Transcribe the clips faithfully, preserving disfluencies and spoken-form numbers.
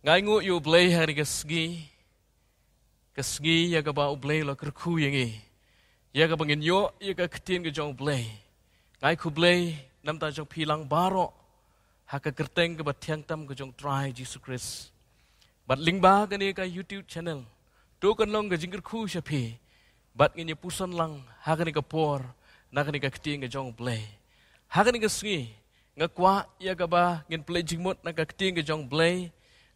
Ai nguh ïa U Blei ha kane ka sngi, ka sngi ïa kaba U Blei u la kyrkhu ïa ngi, ïa kaba ngin ïoh ïa ka ktien ka jong U Blei. Nga ai khublei namar jong phi lang baroh ha ka kyrteng kaba thiang tam ka jong U Trai Jisu Khrist. Bad lyngba kane ka YouTube channel, to kan long ka jingkyrkhu sha phi, bad ngin ïa puson lang ha kane ka por na kane ka ktien ka jong U Blei. Ha kane ka sngi, nga kwah ïa kaba ngin pynleit jingmut na ka ktien ka jong U Blei,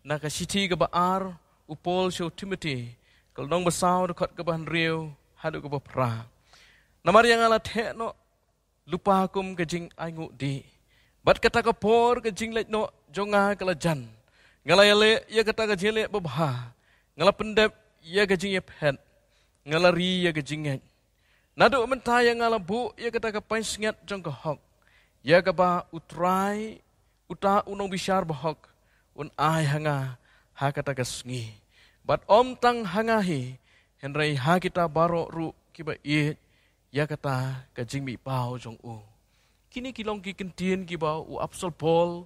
na ka shithi kaba ar u Paul sha u Timothy, ka lynnong ba saw, dkhot kaba hynriew haduh kaba phra. Namar ïa nga la theh noh lypa kum ka jingainguh dih, bad kata ka por ka jingleit noh jong nga ka la jan. Nga la ïaleh ïa kata ka jingleh babha, nga la pyndep ïa ka jingïaphet, nga la ri ïa ka jingngeit. Naduh mynta ïa nga la buh ïa kata ka pansngiat jong ka hok, ïa kaba U Trai, uta u nongbishar bahok, un ai ha nga ha kata ka sngi. Bad ym tang ha nga hi, hynrei ha kita baroh ruh kiba ïeit ïa kata ka jingmihpaw jong u. Kine ki long ki kyntien kiba u Apostol Paul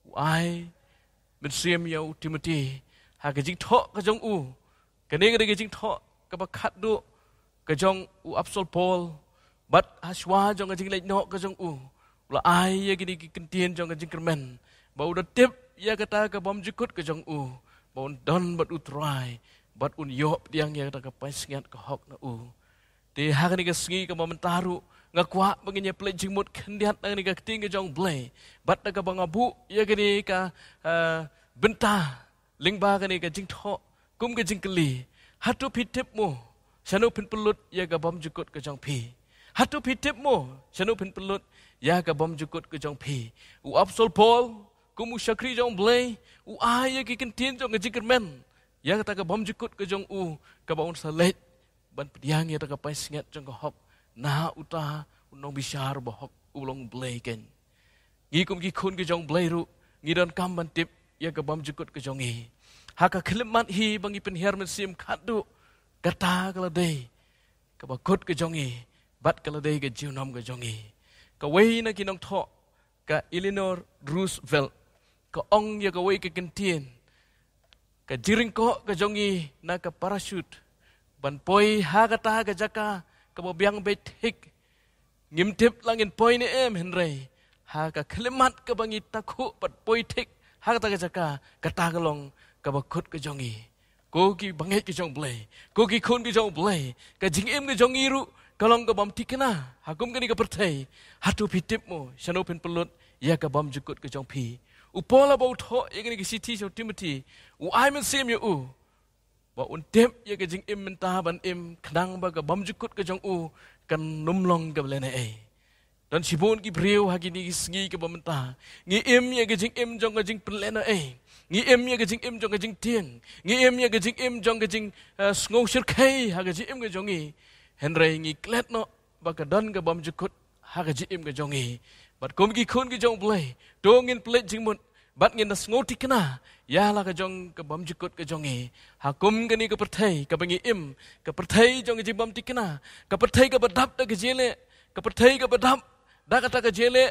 u ai mynsiem ïa u Timothy ha ka jingthoh ka jong u. Kane ka dei ka jingthoh kaba khatduh ka jong u Apostol Paul, bad ha shuwa jong ka jingleit noh ka jong u, u la ai ïa kine ki kyntien jong ka jingkyrmen, ba u da tip ïa kata ka bymjukut ka jong u, ba un don bad U Trai, bad un ïoh pdiang ïa kata ka pansngiat ka hok na u. Te ha kane ka sngi kaba mynta ruh, nga kwah ba ngin ïa pynleit jingmut khyndiat na kane ka ktien ka jong U Blei, bad da kaba nga buh ïa kane ka, eh, bynta lyngba kane ka jingthoh, kum ka jingkylli: Hato phi tip mo shano phin pynlut ïa ka bymjukut ka jong phi? Hato phi tip mo shano phin pynlut ïa ka bymjukut ka jong phi? U Apostol Paul, kum u shakri jong U Blei, u ai ïa ki kyntien jong ka jingkyrmen ïa kata ka bymjukut ka jong u, kaba un sa leit ban pdiang ïa kata ka pansngiat jong ka hok na uta u nongbishar bahok uba long U Blei keiñ. Ngi kum ki khun ki jong U Blei ruh, ngi donkam ban tip ïa ka bymjukut ka jong ngi. Ha ka khyllipmat hi ba ngi pynhiar mynsiem khatduh, kata ka la dei kaba kut ka jong ngi, bad ka la dei ka junom ka jong ngi. Kawei na ki nongthoh, ka Eleanor Roosevelt, ka ong ïa kawei ka kyntien: Ka jingryngkoh ka jong ngi na ka parachute ban poi ha kata ka jaka kaba biang beit thik, ngim tip la ngin poi ne em, hynrei ha ka khyllipmat kaba ngi takhuh bad poi thik ha kata ka jaka, kata ka long kaba kut ka jong ngi. Ko ki bangeit ki jong U Blei, ko ki khun ki jong U Blei, ka jingim ka jong ngi ruh ka long ka bym thikna ha kum kane ka pyrthei. Hato phi tip mo shano phin pynlut ïa ka bymjukut ka jong phi? U Paul haba u thoh ïa kane ka shithi sha u Timothy, u ai mynsiem ïa u ba un tip ïa ka jingim mynta ban im, khnang ba ka bymjukut ka jong u kan ym long kaba lehnohei. Don shibun ki briew ha kine ki sngi kiba mynta, ngi im ïa ka jingim jong ka jingpynlehnohei, ngi im ïa ka jingim jong ka jingtieng, ngi im ïa ka jingim jong ka jing, eh, sngewshyrkhei ha ka jingim ka jong ngi. Hynrei ngi klet noh ba ka don ka bymjukut ha ka jingim ka jong ngi. Bad kum ki khun ki jong U Blei, to ngin pynleit jingmut bad ngin da sngewthikna ïa la ka jong ka bymjukut ka jong ngi ha kum kane ka pyrthei kaba ngi im, ka pyrthei jong ka jingbymthikna, ka pyrthei kaba dap da ka jingïaleh, ka pyrthei kaba dap da kata ka jingïaleh,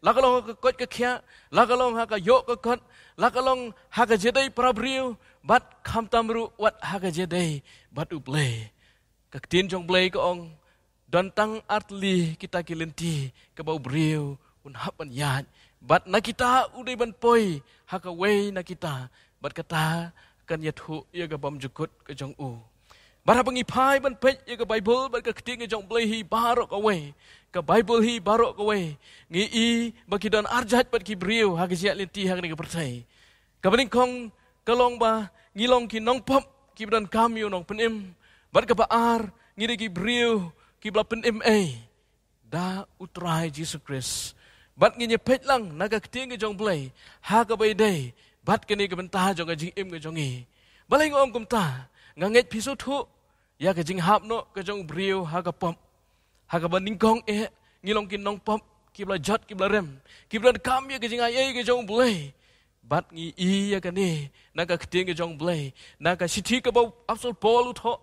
la ka long ha ka koit ka khiah, la ka long ha ka ïoh ka kot, la ka long ha ka jingïadei para briew, bad khamtam ruh wat ha ka jingïadei bad U Blei. Ka ktien jong U Blei ka ong, don tang artylli kita ki lynti kaba u briew un hap ban ïaid, bad na kita u dei ban poi ha kawei na kita, bad kata kan ïathuh ïa ka bymjukut ka jong u. Bad haba ngi phai ban peit ïa ka Baibl bad ka ktien ka jong U Blei hi baroh kawei, ka Baibl hi baroh kawei, ngi i ba ki don arjait bad ki briew ha ka jingïaid lynti ha kane ka pyrthei. Kaba nyngkong ka long ba ngi long ki nongpop kiba donkam ïa u Nongpynim. Bad kaba ar, ngi dei ki briew kiba la pynim ei da U Trai Jisu Khrist. Bad ngin ïa peit lang na ka ktien ka jong U Blei ha kaba ïadei bad kane ka bynta jong ka jingim ka jong ngi. Balei nga ong kumta? Nga ngeit phi sngewthuh ïa ka jinghap noh ka jong u briew ha ka pop. Ha kaba nyngkong eh, ngi long ki nongpop kiba la jot kiba la rem, kiba donkam ïa ka jingai ei ka jong U Blei. Bad ngi i ïa kane na ka ktien ka jong U Blei, na ka shithi kaba u Apostol Paul u thoh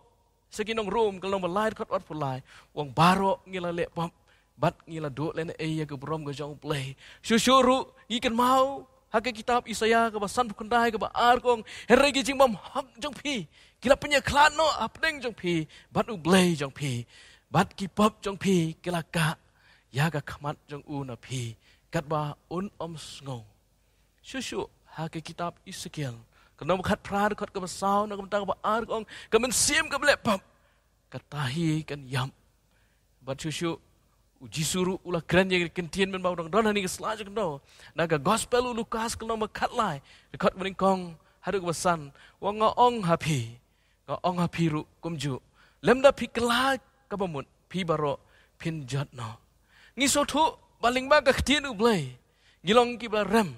sha ki nong Rom, ka lynnong ba lai, dkhot arphew lai, u ong baroh ngi la leh pop bad ngi la duh lehnohei ïa ka burom ka jong U Blei. Shuh shuh ruh ngi kynmaw Ha ka kitab Isaïah kaba sanphew khyndai kaba ar ka ong, hynrei ki jingbymhok jong phi ki la pynïakhlad noh hapdeng jong phi bad U Blei jong phi, bad ki pop jong phi ki la kah ïa ka khmat jong u na phi, katba un ym sngew. Shuh shuh ha ka kitab Esekiel ka lynnong ba khatphra dkhot kaba saw na ka bynta kaba ar ka ong, ka mynsiem kaba leh pop kata hi kan ïap. Bad shuh shuh u Jisu ruh u la kren ïa ka ktien mynba u dang don ha kane ka sla jong ka daw. Na ka gospel u Lukas ka lynnong ba khatlai, dkhot ba nyngkong haduh kaba san, u ong, nga ong ha phi, nga ong ha phi ruh kumjuh, lymda phi kylla kaba mut, phi baroh phin jot noh. Ngi sngewthuh ba lyngba ka ktien U Blei ngi long kiba rem,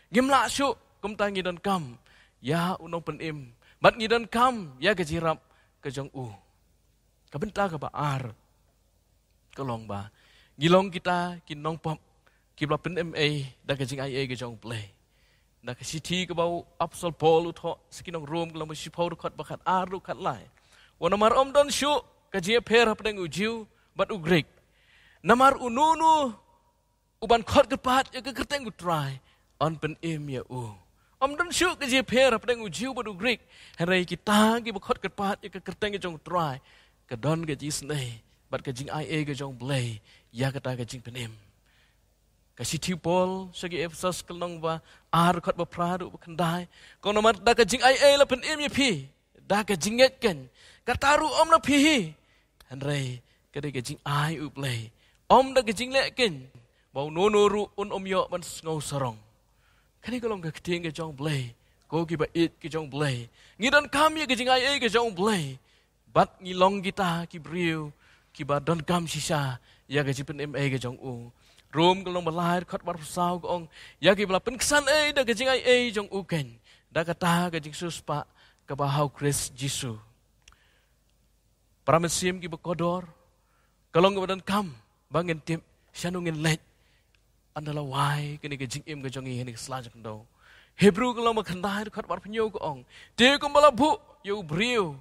ngim lah shuh, kumta ngi donkam ïa u nongpynim bad ngi donkam ïa ka jingïarap ka jong u. Ka bynta kaba ar ka long ba ngi long kita ki nongpop kiba la pynim ei da ka jingaiei ka jong U Blei. Na ka shithi kaba u Apostol Paul u thoh sha ki nong Rom ka lynnong ba shiphew dkhot ba khatar haduh khatlai, u ong, namar ym don shuh ka jingïapher hapdeng u Jiw bad u Grik, namar uno uno uban khot kyrpad ïa ka kyrteng U Trai yn pynim ïa u. Ym don shuh ka jingïapher hapdeng u Jiw bad u Grik, hynrei kita kiba khot kyrpad ïa ka kyrteng ka jong U Trai ka don ka jingisynei bad ka jingaiei ka jong U Blei ïa kata ka jingpynim. Ka shithi Paul sha ki Ephesos ka lynnong ba ar dkhot ba phra haduh ba khyndai, ka ong, namar da ka jingaiei la pynim ïa phi da ka jingngeit keiñ, kata ruh ym na phi hi, hynrei ka dei ka jingai U Blei, ym da ka jingleh keiñ, ba uno uno ruh un ym ïoh ban sngew sarong. Kane ka long ka ktien ka jong U Blei. Ko kiba ïeit ka jong U Blei, ngi donkam ïa ka jingaiei ka jong U Blei bad ngi long kita ki briew kiba donkam shisha ïa ka jingpynim ei ka jong u. Rom ka lynnong ba lai dkhot ba arphew saw ka ong, ïa kiba la pynksan ei da ka jingaiei jong u keiñ, da kata ka jingsiewspah kaba ha u Khrist Jisu. Para mynsiem kiba kordor, ka long kaba donkam ba ngin tip shano ngin leit ynda la wai kane ka jingim ka jong ngi ha kane ka sla jong ka daw. Hebru ka lynnong ba khyndai dkhot ba arphew hynñiew ka ong, te kumba la buh ïa u briew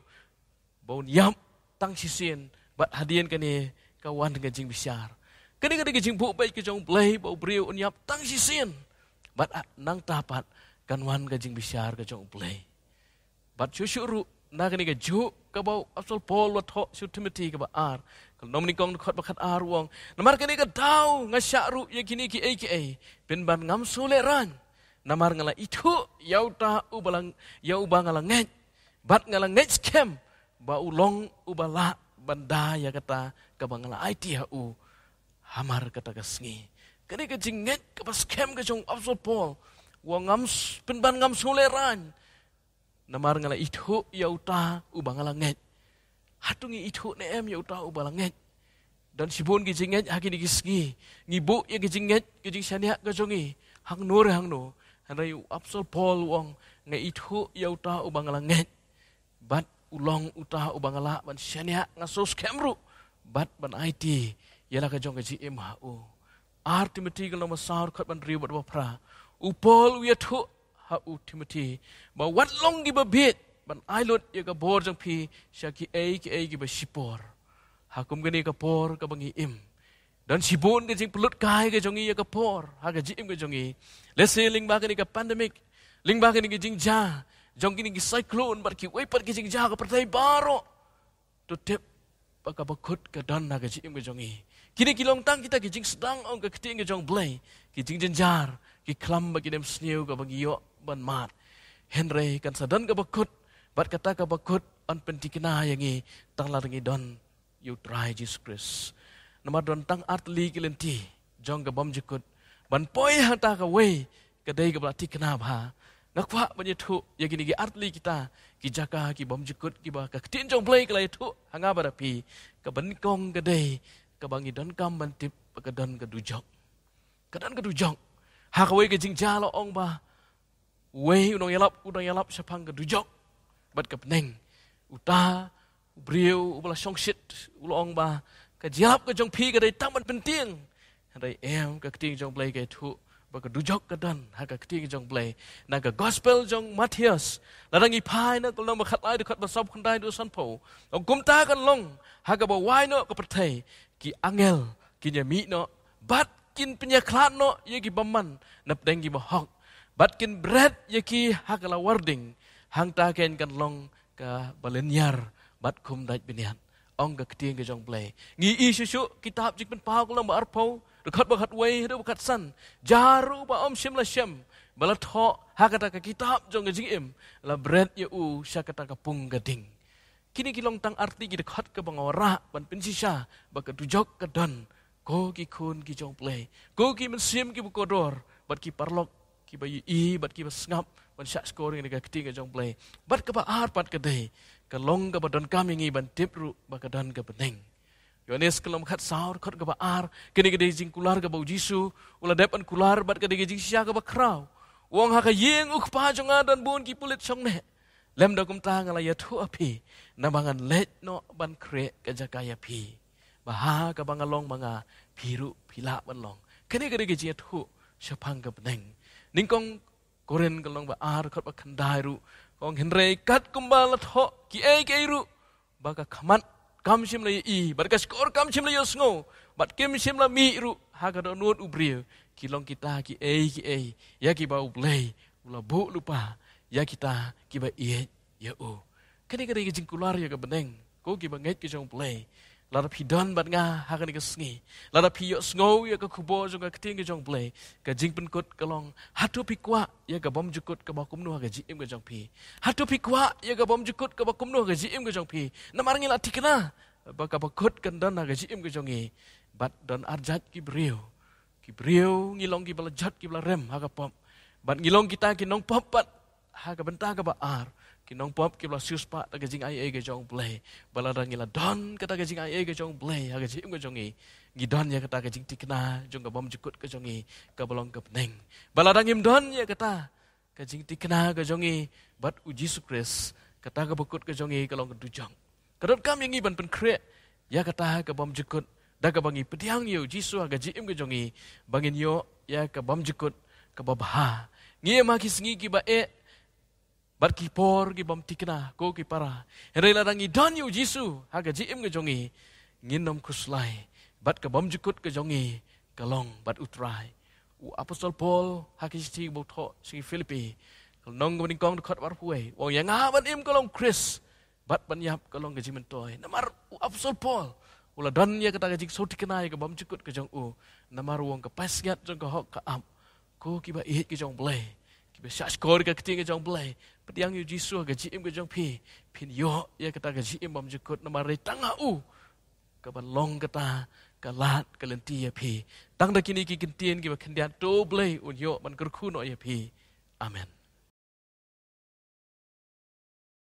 ba un ïap tang shisien, bad hadien kane ka wan ka jingbishar. Kane ka dei ka jingbuh beit ka jong U Blei ba u briew un ïap tang shisien, bad nangta pat kan wan ka jingbishar ka jong U Blei. Bad shuh shuh ruh na kane kajuh kaba u Apostol Paul u la thoh sha u Timothi kaba ar, ka lynnong ba nyngkong dkhot ba khatar u ong, namar kane ka daw nga shah ruh ïa kine kiei kiei, pynban ngam sngewlehraiñ, namar nga la ithuh ïa uta uba la, ïa uba nga la ngeit, bad nga la ngeit skhem ba u long uba lah ban da ïa kata kaba nga la aiti ha u hamar kata ka sngi. Kane ka jingngeit kaba skhem ka jong u Apostol Paul, u ong ngam s-, pynban ngam sngewlehraiñ, namar nga la ithuh ïa uta uba nga la ngeit. Hato ngi ithuh ne em ïa uta uba la ngeit? Don shibun ki jingngeit ha kine ki sngi. Ngi buh ïa ki jingngeit, ki jingshaniah ka jong ngi hangno re hangno. Hynrei u Apostol Paul u ong, nga ithuh ïa uta uba nga la ngeit, bad u long uta uba nga lah ban shaniah, nga sngewskhem ruh, bad ban aiti ïa la ka jong ka jingim ha u. Ar Timothi ka lynnong ba saw dkhot ba hynriew bad ba phra, u Paul u ïathuh ha u Timothi ba wat long kiba bieit ban ai lut ïa ka bor jong phi sha kiei kiei kiba shipor. Ha kum kane ka por kaba ngi im, don shibun ka jingpynlut kai ka jong ngi ïa ka por ha ka jingim ka jong ngi. Lehse lyngba kane ka pandemic, lyngba kane ka jingjia jong kine ki cyclone bad kiwei pat ki jingjia ka pyrthei baroh, to tip ba ka bakut ka don ha ka jingim ka jong ngi. Kine ki long tang kita ki jingsdang, ong ka ktien ka jong U Blei, ki jingjynjar, ki khlam bad ki nemsniew kaba ngi ïoh ban mad. Hynrei kan sa don ka bakut, bad kata ka bakut yn pynthikna ïa ngi tang lada ngi don ïa u Trai Jisu Khrist. Namar don tang artylli ki lynti jong ka bymjukut ban poi hangta kawei ka dei kaba la thikna bha. Nga kwah ban ïathuh ïa kine ki artylli kita ki jaka ki bymjukut kiba ka ktien jong U Blei ka la ïathuh ha nga bad ha phi. Kaba nyngkong ka dei kaba ngi donkam ban tip ba ka don ka dujok. Ka don ka dujok. Ha kawei ka jingjia la ong ba uwei u nongïalap u dang ïalap shaphang ka dujok bad ka bneng. Uta u briew uba la shongshit u la ong ba ka jingïalap ka jong phi ka dei tang ban pyntieng. Hynrei em, ka ktien jong U Blei ka ïathuh ba ka dujok ka don ha ka ktien jong U Blei. Na ka gospel jong Mathaios, lada ngi phai na ka lynnong ba khatlai dkhot ba sawphew khyndai haduh sanphew, ong kumta kan long ha kaba wai noh ka pyrthei, ki angel kin ïamih noh bad kin pynïakhlad noh ïa ki bymman napdeng ki bahok, Bad kin bret ïa ki ha ka lawar ding, hangta kein kan long kaba lyniar bad khum dait bniat, ong ka ktien ka jong U Blei. Ngi i shuh shuh kitab Jingpynpaw ka lynnong ba arphew, dkhot ba khatwei haduh ba khatsan. Jar ruh ba ym shym la shem ba la thoh ha kata ka kitab jong ka jingim, la bret ïa u sha kata ka pung ka ding. Kine ki long tang arti ki dkhot kaba nga wanrah ban pynshisha ba ka dujok ka don, ko ki khun ki jong U Blei, ko ki mynsiem kiba kordor, bad ki paralok kiba ïohi bad kiba sngap ban shahshkor ïa ka ktien ka jong U Blei. Bad kaba ar pat ka dei, ka long kaba donkam ïa ngi ban tip ruh ba ka don ka bneng. Ïoannis ka lynnong khatsaw, dkhot kaba ar, kane ka dei ka jingkular kaba U Jisu u la dep ban kular, bad ka dei ka jingshisha kaba khraw. U ong, ha ka ïing U Kpa jong nga don bun ki pulit shongneh. Lymda kumta nga la ïathuh ha phi, naba ngan leit noh ban khreh ka jaka ïa phi, ba ha kaba nga long ma nga, phi ruh phi lah ban long. Kane ka dei ka jingïathuh shaphang ka bneng. Nyngkong Korinth ka lynnong ba ar, dkhot ba khyndai ruh ka ong, hynrei katkumba la thoh kiei kiei ruh, ba ka khmat kam shym la ïohi, bad ka shkor kam shym la ïohsngew, bad kim shym la mih ruh ha ka dohnud u briew, ki long kita kiei kiei ïa kiba U Blei u la buh lypa ïa kita kiba ïeit ïa u. Kane ka dei ka jingkular ïa ka bneng, ko kiba ngeit ki jong U Blei. Lada phi don bad nga ha kane ka sngi, lada phi ïohsngew ïa ka khubor jong ka ktien ka jong U Blei, ka jingpynkut ka long, hato phi kwah ïa ka bymjukut kaba kumno ha ka jingim ka jong phi? Hato phi kwah ïa ka bymjukut kaba kumno ha ka jingim ka jong phi? Namar ngi la thikna ba kaba kut kan don ha ka jingim ka jong ngi, bad don arjait ki briew. Ki briew ngi long kiba la jot, kiba la rem ha ka pop, bad ngi long kita ki nongpop pat ha ka bynta kaba ar, ki nongpop kiba la siewspah da ka jingaiei ka jong U Blei. Ba lada ngi la don kata ka jingaiei ka jong U Blei ha ka jingim ka jong ngi, ngi don ïa kata ka jingthikna jong ka bymjukut ka jong ngi kaba long ka bneng. Ba lada ngim don ïa kata ka jingthikna ka jong ngi bad U Jisu Khrist, kata kaba kut ka jong ngi ka long ka dujok. Ka donkam ïa ngi ban pynkhreh ïa kata ka bymjukut da kaba ngi pdiang ïa U Jisu ha ka jingim ka jong ngi, ba ngin ïoh ïa ka bymjukut kaba bha. Ngi im ha ki sngi kiba eh bad ki por ki bym thikna, ko ki para. Hynrei lada ngi don ïa U Jisu ha ka jingim ka jong ngi, ngin ym khuslai, bad ka bymjukut ka jong ngi ka long bad U Trai. U Apostol Paul ha ka shithi ba u thoh sha ki Philippi, ka lynnong kaba nyngkong, dkhot ba arphew wei, u ong, ïa nga ban im ka long Khrist, bad ban ïap ka long ka jingmyntoi. Namar u Apostol Paul u la don ïa kata ka jingsngewthikna ïa ka bymjukut ka jong u. Namar u ong, ka paisngiat jong ka hok ka ap, ko kiba ïeit ki jong U Blei, kiba shahshkor ïa ka ktien ka jong U Blei, pdiang ïa U Jisu ha ka jingim ka jong phi, phin ïoh ïa kata ka jingim bymjukut. Namar dei tang ha u kaba long kata ka lad ka lynti ïa phi. Tang da kine ki kyntien kiba khyndiat, to U Blei un ïoh ban kyrkhu noh ïa phi. Amen.